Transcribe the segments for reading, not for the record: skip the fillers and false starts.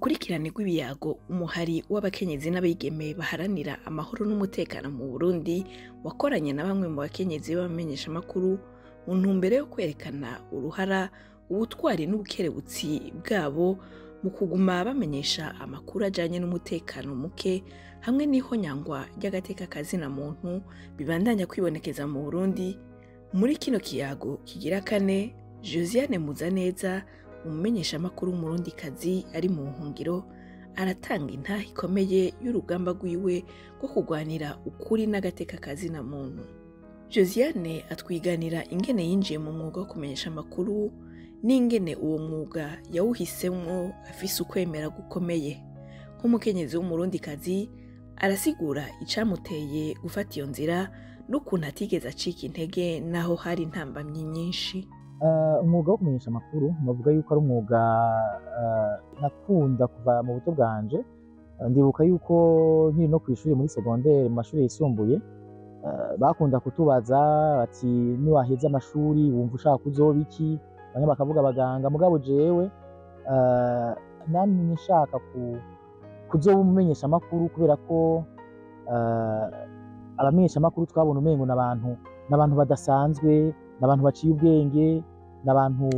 Rukurikirane rw'ibiyago umuhari w'abakenyezi n'abigeme baharanira amahoro n'umutekano mu Burundi wakoranye na bamwe mu bakenyezi b'abamenyeshamakuru mu ntumbero yo kwerekana uruhara, ubutwari n'ubukerebutsi bwabo mu kuguma bamenyesha amakuru ajanye n'umutekano muke hamwe n'ihonyangwa ry'agateka kazina muntu bibandanya kwibonekeza mu Burundi. Muri kino kiyago kigira kane, Josiane Muzaneza, umumenyeshamakuru w'umurundikazi ari mu buhungiro, aratanga intahe ikomeye y'urugamba rwiwe rwo kurwanira ukuri n'agateka kazina muntu. Josiane atwiganira ingene yinjiye mu mwuga wo kumenyesha amakuru n'ingene uwo mwuga yawuhisemwo afise ukwemera gukomeye. Nk'umukenyezi w'umurundikazi, arasigura icamuteye gufata iyo nzira n'ukuntu atigeze acika intege naho hari intambamyi nyinshi. Umwuga wo kumenyesha amakuru novuga yuko ari umwuga nakunda kuva mu buto bwanje. Ndibuka yuko nkiri no kw'ishure muri secondaire, mu mashure yisumbuye, bakunda kutubaza bati: "Niwaheza amashuri wumva ushaka kuzoba iki?" Bamwe bakavuga abaganga, mugabo jewe namye nshaka kuzoba umumenyeshamakuru, kubera ko abamenyeshamakuru twabona umengo n'abantu badasanzwe, n'abantu baciye ubwenge, n'abantu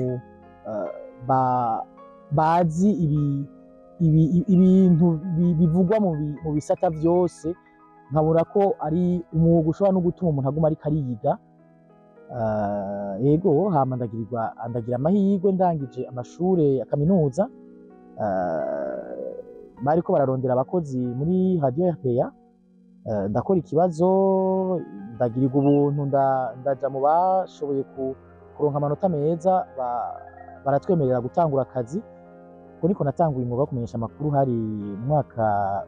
bazi ibintu bivugwa mu bisata vyose. Nkabona ko ari umwuga ushobora no gutuma umuntu aguma ariko ariga. Yego, hama ndagirirwa, ndagira amahirwe, ndangije amashure ya kaminuza, bariko bararondera abakozi muri Radio RPA, ndakora ikibazo, ndagirirwa ubuntu, ndaja mu bashoboye kuronka amanota meza, baratwemerera gutangura akazi. Uko niko natanguye umwuga wo kumenyesha amakuru, hari mu mwaka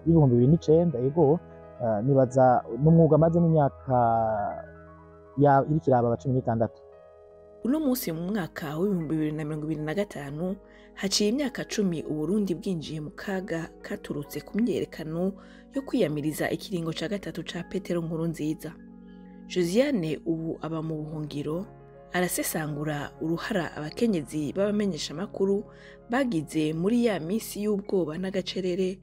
w'2009. Yego, nibaza n'umwuga mazemo imyaka ya iriko irababa 16. Uno munsi mu mwaka w'2025 haciye imyaka 10 Uburundi bwinjiye mu kaga katurutse ku myiyerekano yo kwiyamiriza ikiringo ca gatatu ca Petero Nkurunziza. Josiane ubu aba mu buhungiro, arasesangura uruhara abakenyezi b'abamenyeshamakuru bagize muri ya misi y'ubwoba n'agacerere,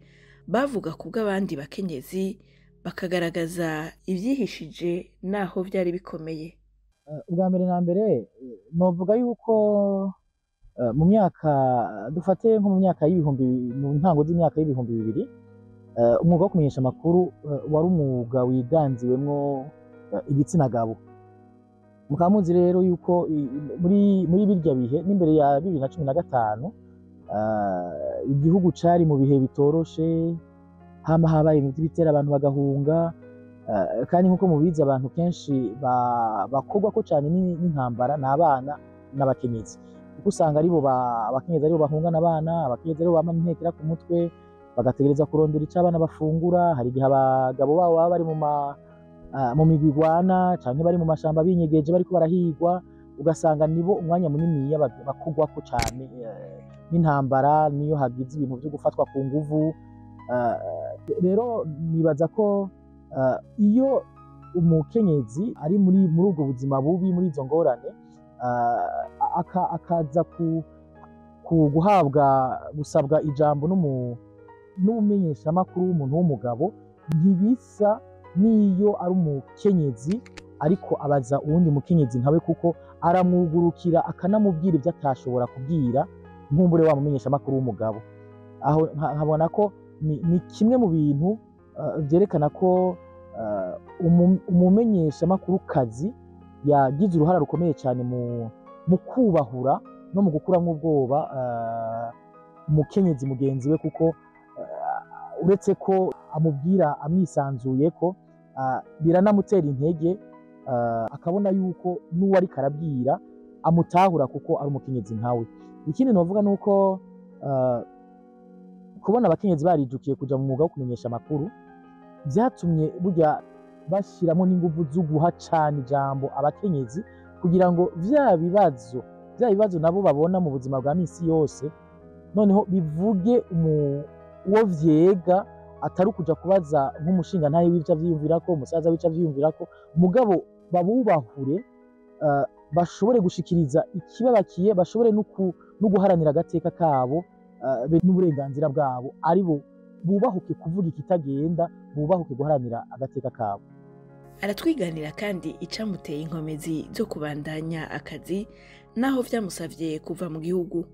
bavuga ku bw'abandi bakenyezi, bakagaragaza ivyihishije naho vyari bikomeye. Ubwa mbere na mbere, novuga yuko mu myaka, dufate nko mu myaka y'ibihumbi, mu ntango z'imyaka y'2000, umwuga wo kumenyesha amakuru wari umwuga wiganziwemwo igitsina gabo. Mukaba muzi rero yuko muri birya bihe n'imbere ya 2015, igihugu cari mu bihe bitoroshe, hama habaye ibintu vy'ibitero, abantu bagahunga, kandi nkuko mubizi abantu kenshi bakogwako cane n'intambara n'abana n'abakenyezi, kuko usanga aribo abakenyezi aribo bahungana abana, abakenyezi aribo bama intekera ku mutwe, bagategereza kurondera ico abana bafungura. Hari igihe abagabo babo baba bari mu migwi igwana canke bari mu mashamba binyegeje bariko barahigwa, ugasanga nibo umwanya muniniya bakogwako cane n'intambara, niyo hagize ibintu vyo gufatwa ku nguvu. Rero nibaza ko iyo umukenyezi ari muri ubwo buzima bubi, muri izo ngorane, akaza ku guhabwa, gusabwa ijambo n'umumenyeshamakuru w'umuntu w'umugabo, ntibisa n'iyo ari umukenyezi ariko abaza uwundi mukenyezi nkawe, kuko aramwugurukira akanamubwira ibyo atashobora kubwira nkumbure wa mumenyeshamakuru w'umugabo. Aho nkabona ko ni kimwe mu bintu vyerekana ko umumenyeshamakuru kazi yagize uruhara rukomeye cyane mu kubahura no mu gukuramwo ubwoba umukenyezi mugenzi we, kuko uretse ko amubwira amwisanzuye, ko biranamutera intege, akabona yuko n'uwo ariko arabwira amutahura kuko ari umukenyezi nkawe. Ikindi novuga nuko kubona abakenyezi barijukiye kuja mu mwuga wo kumenyesha amakuru vyatumye burya bashiramo n'inguvu zo guha cane ijambo abakenyezi, kugira ngo vya bibazo nabo babona mu buzima bwa misi yose noneho bivuge uwo vyega, atari ukuja kubaza nk'umushingantahe w'ivyo avyiyumvirako, umusaza w'ico avyiyumvirako, mugabo babubahure, bashobore gushikiriza ikibabakiye, bashobore no guharanira agateka kabo. be n'uburenganzira bwabo, aribo bubahuke kuvuga ikitagenda, bubahuke guharanira agateka kabo. Aratwiganira kandi icamuteye inkomezi zo kubandanya akazi naho vyamusavye kuva mu gihugu.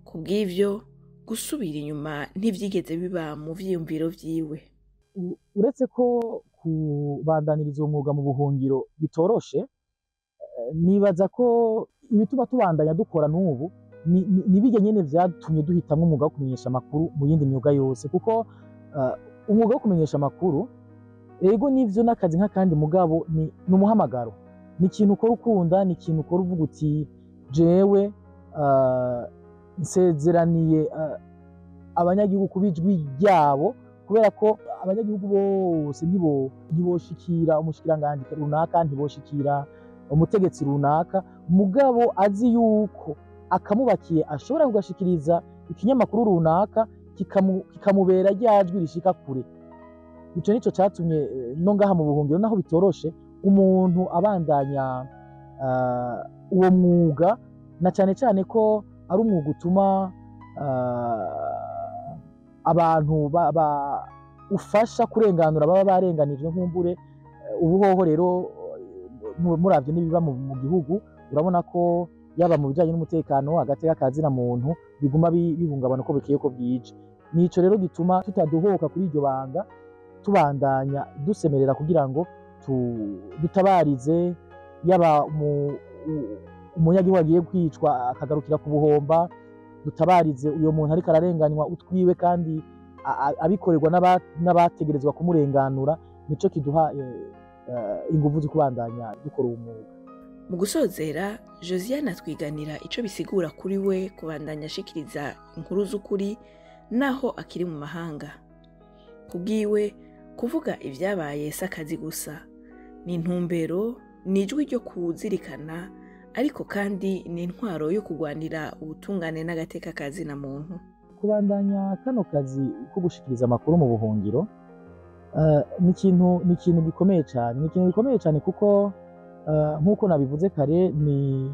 Kubw'ivyo, gusubira inyuma ntivyigeze biba mu vyiyumviro vyiwe. Uretse ko kubandaniriza uwo mwuga mu buhungiro bitoroshe, nibaza ko ibituma tubandanya dukora n'ubu ni birya nyene vyatumye duhitamwo umwuga wo kumenyesha amakuru mu yindi myuga yose, kuko umwuga wo kumenyesha amakuru, ego nivyo n'akazi nk'akandi, mugabo ni umuhamagaro, ni ikintu ukora ukunda, ni ikintu ukora uvuga uti jewe nsezeraniye abanyagihugu kuba ijwi ryabo, kubera ko abanyagihugu bose ntiboshikira umushikiranganji runaka, ntiboshikira umutegetsi runaka, mugabo azi yuko akamubakiye ashobora kugashikiriza ikinyamakuru runaka kikamubera rya jwi rishika kure. Ico nico catumye no ngaha mu buhungiro, naho bitoroshe, umuntu abandanya uwo mwuga, na cane cane ko ari umwuga utuma abantu ufasha kurenganura baba barenganijwe nkumbure. Ubuhoho rero muravye n'ibiba mu gihugu, urabona ko yaba mu bijanye n'umutekano, agateka kazina muntu biguma bihungabana uko bikeye ko bwije. Nico rero gituma tutadohoka kuri iryo banga, tubandanya dusemerera kugira ngo dutabarize yaba umunyagihugu agiye kwicwa akagarukira ku buhomba, dutabarize uyo muntu ariko ararenganywa utwiwe kandi abikorerwa n'abategerezwa kumurenganura. Nico kiduha inguvu zo kubandanya dukora uwo mwuga. Mu gusozera, Josiane atwiganira ico bisigura kuri we kubandanya ashikiriza inkuru z'ukuri naho akiri mu mahanga. Kubwiwe, kuvuga ivyabaye si akazi gusa, ni intumbero, ni ijwi ryo kuzirikana, ariko kandi ni intwaro yo kurwanira ubutungane n'agateka kazina muntu. Kubandanya kano kazi ko gushikiriza amakuru mu buhungiro ni ikintu gikomeye cane, ni ikintu gikomeye cane kuko nkuko nabivuze kare, ni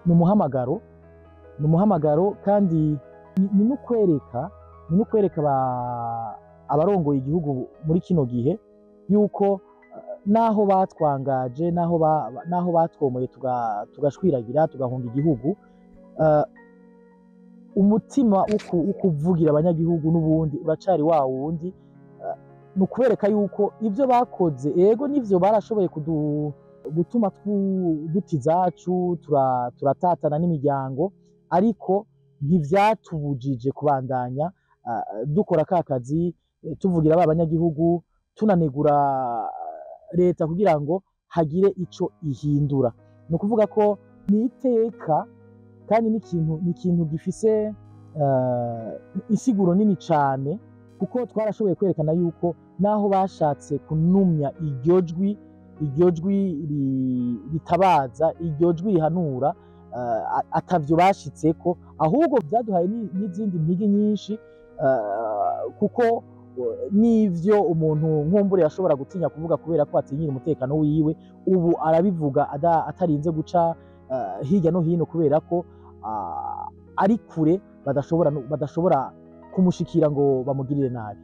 umuhamagaro, ni umuhamagaro kandi ni n'ukwereka abarongoye igihugu muri kino gihe yuko naho batwangaje, naho batwomoye tugashwiragira tugahunga igihugu, umutima wo kuvugira abanyagihugu n'ubundi uracari wa wundi. Ni ukubereka yuko ibyo bakoze, ego nivyo barashoboye gutuma duta izacu, turatatana n'imiryango, ariko ntivyatubujije kubandanya dukora ka kazi, tuvugira ba banyagihugu, tunanegura leta kugira ngo hagire ico ihindura. Ni ukuvuga ko ni iteka kandi ni ikintu gifise insiguro nini cane, kuko twarashoboye kwerekana yuko naho bashatse kunumya iryo jwi ritabaza, iryo jwi rihanura, atavyo bashitseko, ahubwo vyaduhaye n'izindi mpigi nyinshi, kuko n'ivyo umuntu nkumbure yashobora gutinya kuvuga kubera ko atinyira umutekano wiwe, ubu arabivuga atarinze guca hirya no hino, kubera ko ari kure, badashobora kumushikira ngo bamugirire nabi.